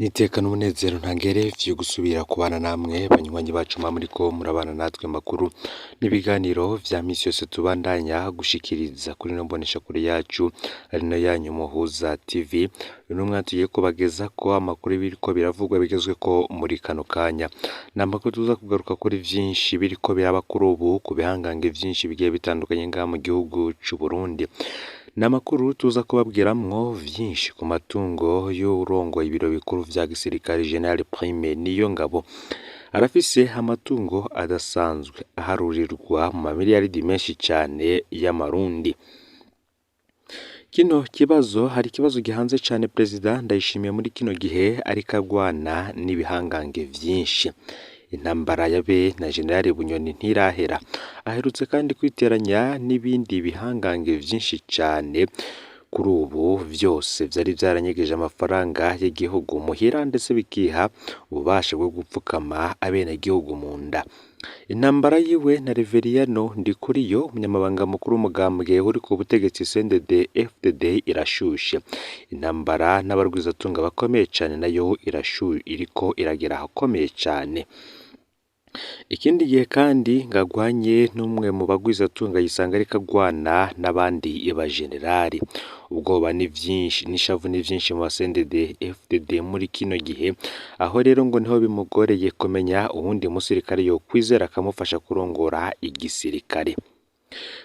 N'iteka n'umunezero ntangere vyo gusubira kubana namwe banywanyi bacu mwa muriko murabana natwe makuru n'ibiganiro vya misi yose tubandanya gushikiriza kuri ino mboneshakure yacu ari nayo yanyu Muhuza TV. Uyu n'umwanya tugiye kubagezako amakuru biriko biravugwa bigezweko muri kano kanya. Ni amakuru tuza kugaruka kuri vyinshi biriko biraba kuri ubu ku bihangange vyinshi bigiye bitandukanye ngaha mu gihugu c'Uburundi. Ni amakuru tuza kubabwiramwo vyinshi ku matungo y'uwurongoye ibiro bikuru vya gisirikare General Prime Niyongabo. Arafise amatungo adasanzwe aharurirwa mu mamiliyaridi menshi cane y'amarundi. Kino kibazo hari ikibazo gihanze cane Perezida Ndayishimiye muri kino gihe ariko agwana n'ibihangange vyinshi. Intambara ya be na General Bunyoni ntirahera. Aherutse kandi kwiteranya n'ibindi bihangange vyinshi cane kuri ubu vyose vyari vyaranyegeje amafaranga y'igihugu muhira ndetse bikiha ububasha bwo gupfukama abenegihugu mu nda. Intambara yiwe na Reveriyano Ndikuriyo, umunyamabanga mukuru w'umugambwe uri ku butegetsi CNDD FDD irashushe. Intambara n'abarwizatunga bakomeye cane nayo iriko iragera ahakomeye cane. Ikindi gihe kandi ngo agwanye n'umwe mu bagwizatunga yisanga ariko agwana n'abandi bajenerali. Ubwoba ni vyinshi n'ishavu ni vyinshi mu ba CNDD FDD muri kino gihe, aho rero ngo niho bimugoreye kumenya uwundi musirikare yokwizera akamufasha kurongora igisirikare.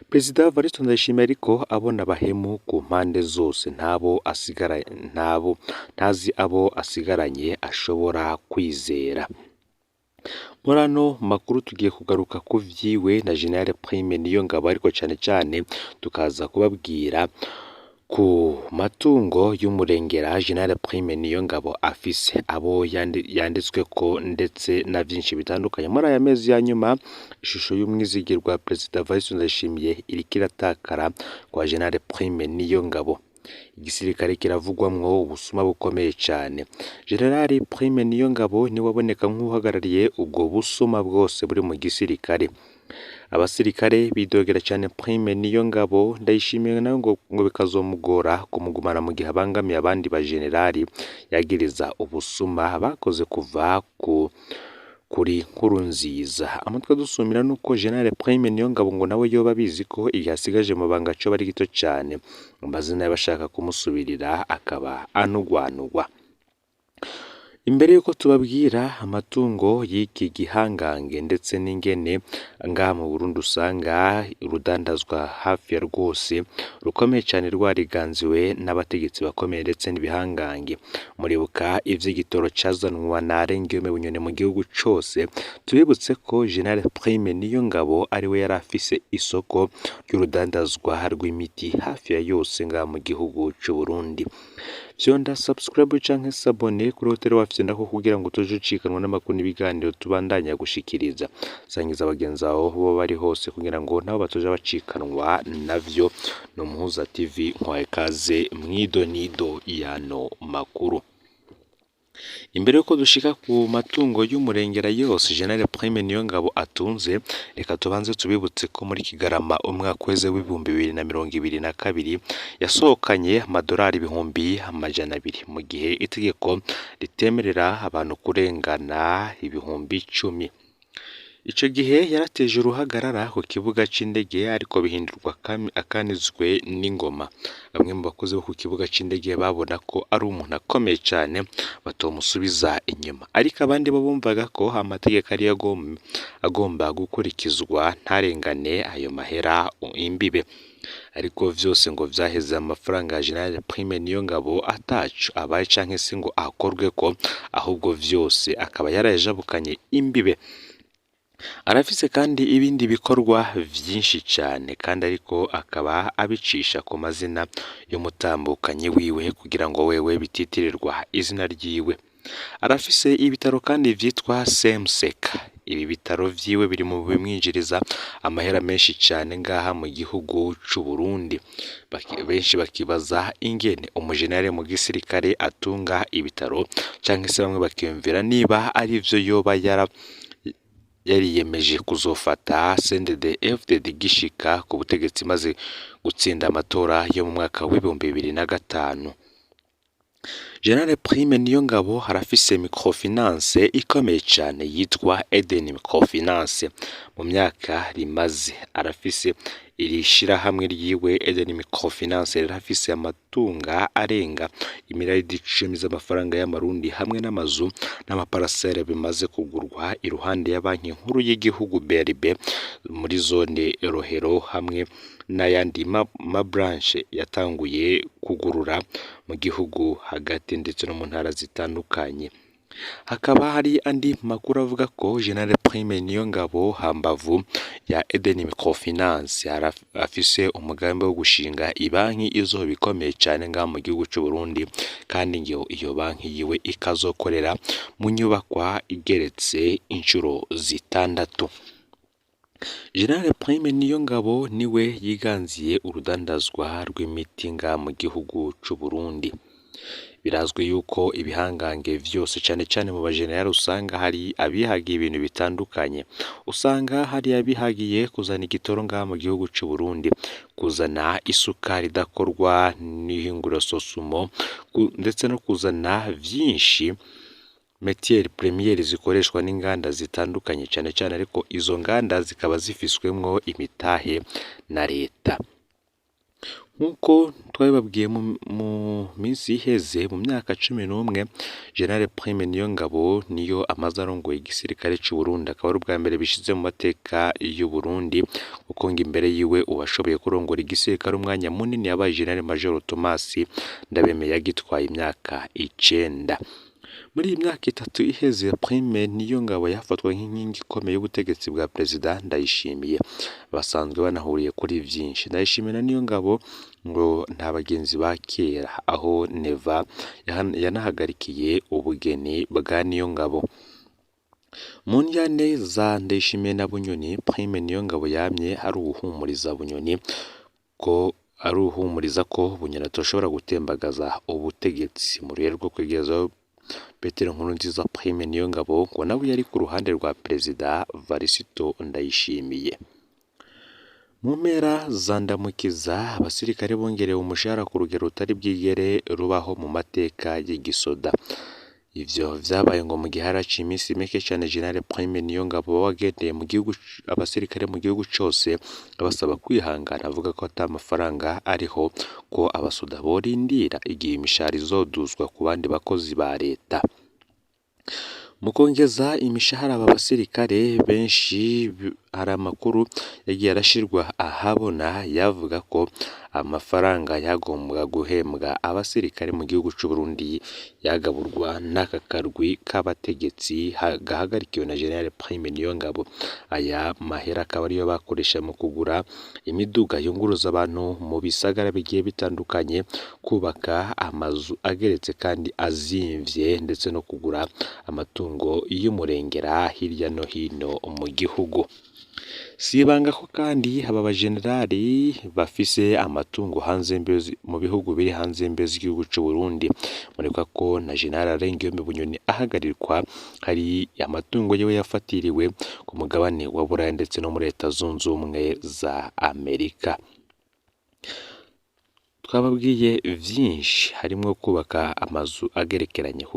Perezida Evariste Ndayishimiye ariko abona abahemu ku mpande zose ntabo asigara ntabo ntazi abo asigaranye ashobora kwizera. Muri ano makuru tugiye kugaruka ku vyiwe na General Prime Niyongabo ariko cane cane tukaza kubabwira ku matungo y'umurengera General Prime Niyongabo afise abo yanditsweko ndetse na vyinshi bitandukanye. Muri aya mezi ya nyuma ishusho y'umwizigirwa Perezida Evariste Ndayishimiye iriko iratakara kwa General Prime Niyongabo. Igisirikare kiravugwamwo ubusuma bukomeye cane. General Prime Niyongabo niwe aboneka nk'uwuhagarariye ubwo busuma bwose buri mu gisirikare. Abasirikare bidogera cane Prime Niyongabo, Ndayishimiye nawe ngo bikazomugora kumugumana mu gihe abangamiye abandi bajenerali yagiriza ubusuma bakoze kuva ku kuri Nkurunziza. Amatwi adusumira nuko General Prime Niyongabo ngo nawe yoba abizi ko igihe asigaje mu mabanga coba ari gito cane, amazina y'abashaka kumusubirira akaba anugwanugwa. Imbere yuko tubabwira amatungo y'iki gihangange ndetse n'ingene ngaha mu Burundi usanga urudandazwa hafi ya rwose rukomeye cane rwariganziwe n'abategetsi bakomeye ndetse n'ibihangange. Muribuka ivy'igitoro cazanwa na Arengiyome Bunyoni mu gihugu cose, tubibutse ko General Prime Niyongabo ariwe yari afise isoko ry'urudandazwa rw'imiti hafi ya yose ngaha mu gihugu c'Uburundi. Vyonda subscribe canke s'abonner kuri hoteli wafyondako kugira ngo utuje ucikanwa n'amakuru n'ibiganiro tubandanya gushikiriza. Sangiza bagenzi aho boba bari hose kugira ngo nabo batoja bacikanwa navyo. Ni Umuhuza TV nkwaye ikaze mw'idonido y'ano makuru. Imbere yuko dushika ku matungo y'umurengera yose General Prime Niyongabo atunze, reka tubanze tubibutse ko muri Kigarama umwaka uheze w'2022 yasohokanye amadorari 200,000 mu gihe itegeko ritemerera abantu kurengana 10,000. Ico gihe yarateje uruhagarara ku kibuga c'indege ariko bihindurwa akanizwe n'ingoma. Bamwe mu bakozi bo ku kibuga c'indege babona ko ari umuntu akomeye cane batomusubiza inyuma, ariko abandi bo bumvaga ko amategeko ariyo agomba gukurikizwa ntarengane ayo mahera imbibe. Ariko vyose ngo vyaheze amafaranga ya General Prime Niyongabo ataco abaye canke se ngo akorweko, ahubwo vyose akaba yarayajabukanye imbibe. Arafise kandi ibindi bikorwa vyinshi cane kandi ariko akaba abicisha ku mazina y'umutambukanyi wiwe kugira ngo wewe bititirirwa izina ryiwe. Arafise ibitaro kandi vyitwa Semseka. Ibi bitaro vyiwe biri mu bimwinjiriza amahera menshi cane ngaha mu gihugu c'Uburundi. Benshi bakibaza ingene umujenerali mu gisirikare atunga ibitaro canke se bamwe bakiyumvira niba arivyo yoba yariyemeje kuzofata CNDD FDD gishika ku butegetsi maze gutsinda amatora yo mu mwaka w'2005. General Prime Niyongabo arafise microfinance ikomeye cane yitwa Eden Microfinance. Mu myaka rimaze arafise iri shirahamwe ryiwe Eden Microfinance rirafise amatunga arenga imiriyaridi 10 z'amafaranga y'amarundi hamwe n'amazu n'amaparasere bimaze kugurwa iruhande ya banki nkuru y'igihugu BRB muri zone Rohero hamwe n'ayandi ma branche yatanguye kugurura mu gihugu hagati ndetse no mu ntara zitandukanye. Hakaba hari andi makuru avuga ko General Prime Niyongabo hambavu ya Eden Microfinance afise umugambi wo gushinga ibanki izoba ikomeye cane ngaha mu gihugu c'u Burundi, kandi ngo iyo banki yiwe ikazokorera mu nyubakwa igeretse incuro 6. General Prime Niyongabo niwe yiganziye urudandazwa rw'imiti ngaha mu gihugu c'u Burundi. Birazwi yuko ibihangange vyose cane cane mu bajenerali usanga hari abihagiye ibintu bitandukanye. Usanga hari abihagiye kuzana igitoro ngaha mu gihugu c'u Burundi, kuzana isukari idakorwa n'ihinguriro Sosumo, ndetse no kuzana vyinshi metiere premiere zikoreshwa n'inganda zitandukanye cane cane, ariko izo nganda zikaba zifiswemwo imitahe na leta. Nk'uko twabibabwiye mu minsi iheze, mu myaka 11 General Prime Niyongabo niyo amaze arongoye igisirikare c'u Burundi, akaba ari ubwa mbere bishize mu mateka y'u Burundi, kuko ngo imbere yiwe uwashoboye kurongora igisirikare umwanya munini yabaye General Major Thomas Ndabemeye yagitwaye imyaka 9. Muri iyi myaka 3 iheze Prime Niyongabo yafatwa nk'inkingi ikomeye y'ubutegetsi bwa Perezida Ndayishimiye. Basanzwe banahuriye kuri vyinshi. Ndayishimiye na Niyongabo ngo nta bagenzi ba kera, aho Neva yanahagarikiye ubugeni bwa Niyongabo. Mu ndyane za Ndayishimiye na Bunyoni, Prime Niyongabo yamye ari uwuhumuriza Bunyoni ko ari uhumuriza ko Bunyoni atoshobora gutembagaza ubutegetsi. Mu ruhe rwo kwegezaho Petero Nkurunziza, Prime Niyongabo ngo nawe yari ku ruhande rwa Perezida Varisito Ndayishimiye. Mu mpera za Ndamukiza, abasirikare bongerewe umushahara ku rugero rutari bwigere rubaho mu mateka y'igisoda. Ivyo vyabaye ngo mu gihe haraciye iminsi mike cane General Prime Niyongabo wagendeye mu gihugu abasirikare mu gihugu cose abasaba kwihangana, avuga ko ata mafaranga ariho, ko abasoda borindira igihe imishahara izoduzwa ku bandi bakozi ba leta. Mu kongeza imishahara aba basirikare benshi, hari amakuru yagiye arashirwa ahabona yavuga ko amafaranga yagombwa guhembwa abasirikare mu gihugu c'u Burundi yagaburwa n'aka karwi k'abategetsi gahagarikiwe na General Prime Niyongabo. Aya mahera akaba ariyo bakoresha mu kugura imiduga yunguruza abantu mu bisagara bigiye bitandukanye, kubaka amazu ageretse kandi azimvye, ndetse no kugura amatungo y'umurengera hirya no hino mu gihugu. Si ibanga ko kandi aba bajenerali bafise amatungo hanze mu bihugu biri hanze y'imbibe z'igihugu c'u Burundi. Muribuka ko na General Alain Bunyoni ahagarikwa hari amatungo yiwe yafatiriwe ku mugabane wa Buraya ndetse no muri Leta Zunze Ubumwe za Amerika. Twababwiye vyinshi harimwo kubaka amazu agerekeranye,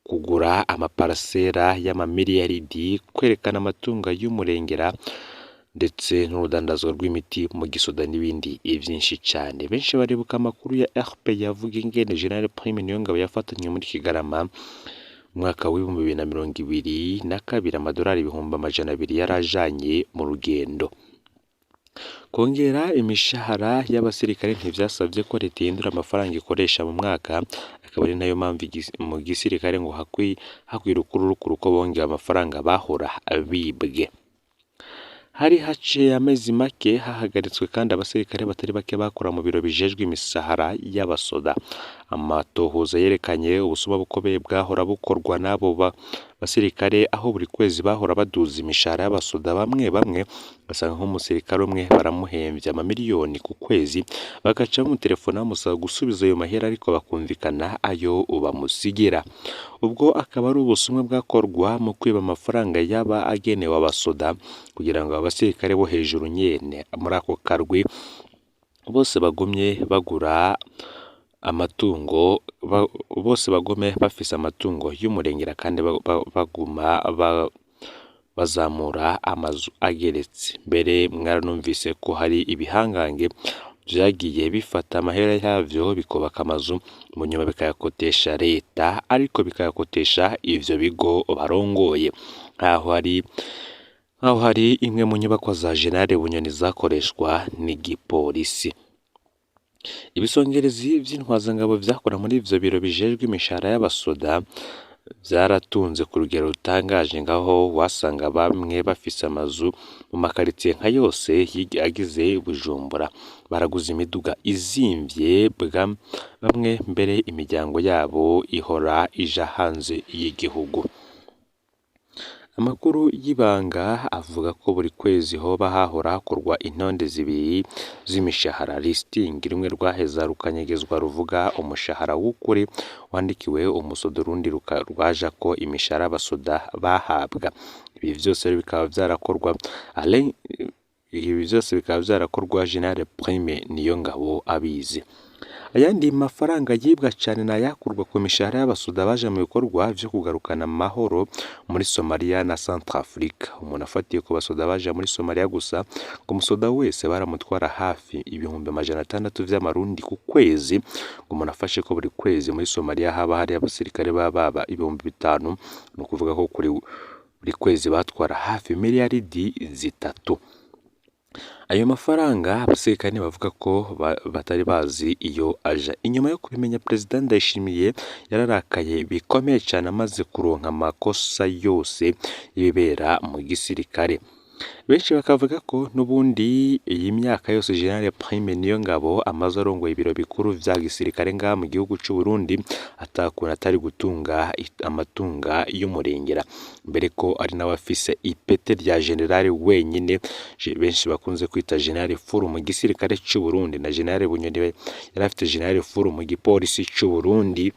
kugura amaparasera y'amamiliyaridi, kwerekana amatungo y'umurengera ndetse n'urudandazwa rw'imiti mu gisoda n'ibindi vyinshi cane. Benshi baribuka amakuru ya RP yavuga ingene General Prime Niyongabo yafatanywe muri Kigarama mu mwaka w'2022, amadolari 200,000 yarajanye mu rugendo. Kongera imishahara y'abasirikare ntivyasavye ko leta ihindura amafaranga ikoresha mu mwaka, akaba ari nayo mpamvu mu gisirikare ngo hakwira ukururukuru ko bongeye amafaranga bahora bibwe. Hari haciye amezi make hahagaritswe kandi abasirikare batari bake bakora mu biro bijejwe imisahara y'abasoda. Amatohoza yerekanye ubusuma bukomeye bwahora bukorwa n'abo basirikare, aho buri kwezi bahora baduza imishahara y'abasoda bamwe bamwe, ugasanga nk'umusirikare umwe baramuhemvye amamiliyoni ku kwezi, bagaca bamutelefona bamusaba gusubiza ayo mahera ariko bakumvikana ayo bamusigira. Ubwo akaba ari ubusumwa bwakorwa mu kwiba amafaranga yaba agenewe abasoda kugira ngo abasirikare bo hejuru nyene muri ako karwi bose bagumye bagura amatungo bose bagume bafise amatungo y'umurengera kandi baguma bazamura amazu ageretse. Mbere mwaranumvise ko hari ibihangange vyagiye bifata amahera yavyo bikubaka amazu, mu nyuma bikayakotesha leta, ariko bikayakotesha ivyo bigo barongoye. Nkaho hari imwe mu nyubakwa za General Bunyoni zakoreshwa n'igipolisi. Ibisongerezi vy'intwazangabo vyakora muri ivyo biro bijejwe imishahara y'abasoda vyaratunze ku rugero rutangaje, ngaho wasanga bamwe bafise amazu mu makaritsiye nka yose agize Bujumbura, baraguze imiduga izimvye, bamwe mbere imiryango yabo ihora ija hanze y'igihugu. Amakuru y'ibanga avuga ko buri kwezi hoba hahora hakorwa intonde zibiri z'imishahara, listing rumwe rwaheza rukanyegezwa ruvuga umushahara w'ukuri wandikiwe umusoda, urundi rwajako imishahara abasoda bahabwa. Ibi vyose bikaba vyarakorwa ibi vyose bikaba vyarakorwa General Prime Niyongabo abizi. Ayandi mafaranga yibwa cane nayakurwa ku mishahara y'abasoda baje mu bikorwa vyo kugarukana amahoro muri Somalia na Centrafrique. Umuntu afatiye ku basoda baje muri Somalia gusa, ngo umusoda wese baramutwara hafi 600,000 vy'amarundi ku kwezi. Ngo umuntu afashe ko buri kwezi muri Somalia haba hari abasirikare baba 5,000, ni ukuvuga ko kuri buri kwezi batwara hafi miliyaridi 3. Ayo mafaranga abasirikare bavuga ko batari bazi iyo aja. Inyuma yo kubimenya, Perezida Ndayishimiye yararakaye bikomeye cane amaze kuronka amakosa yose y'ibibera mu gisirikare. Benshi bakavuga ko n'ubundi iyi myaka yose General Prime Niyongabo amaze arongoye ibiro bikuru vya gisirikare ngaha mu gihugu c'u Burundi atakuntu atari gutunga amatunga y'umurengera, mbere ko ari nawe afise ipete rya general wenyine benshi bakunze kwita General Furu mu gisirikare c'u Burundi, na General Bunyoni yari afite General Furu mu gipolisi c'u Burundi.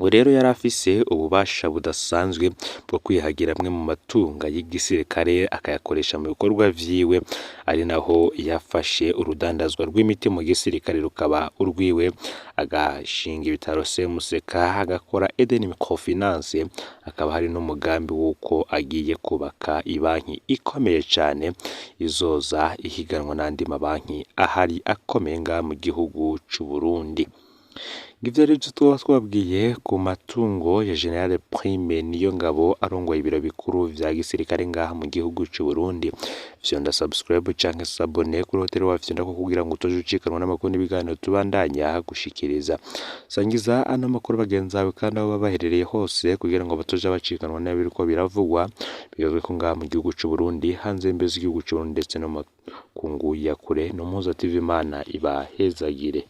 Ubu rero yari afise ububasha budasanzwe bwo kwihagira amwe mu matunga y'igisirikare akayakoresha mu bikorwa vyiwe, ari naho yafashe urudandazwa rw'imiti mu gisirikare rukaba urwiwe, agashinga ibitaro Semuseka, agakora Eden Microfinance, akaba hari n'umugambi w'uko agiye kubaka ibanki ikomeye cane izoza ihiganwa n'andi mabanki ahari akomeye ngaha mu gihugu c'u Burundi. Ngivyo rero ivyo twoba twababwiye ku matungo ya General Prime Niyongabo arongoye ibiro bikuru vya gisirikare ngaha mu gihugu c'u Burundi. Fyonda subscribe canke s'abonner kuri hoteli wafyonda ko kugira ngo utoje ucikanwa n'amakuru n'ibiganiro tubandanya gushikiriza. Sangiza ano makuru bagenzi bawe kandi aho baba baherereye hose kugira ngo batoje bacikanwa n'ibiriko biravugwa bigezwe ko ngaha mu gihugu c'u Burundi, hanze y'imbibe z'igihugu c'u Burundi ndetse no mu makungu ya kure. No Muhuza TV, Imana ibahezagire.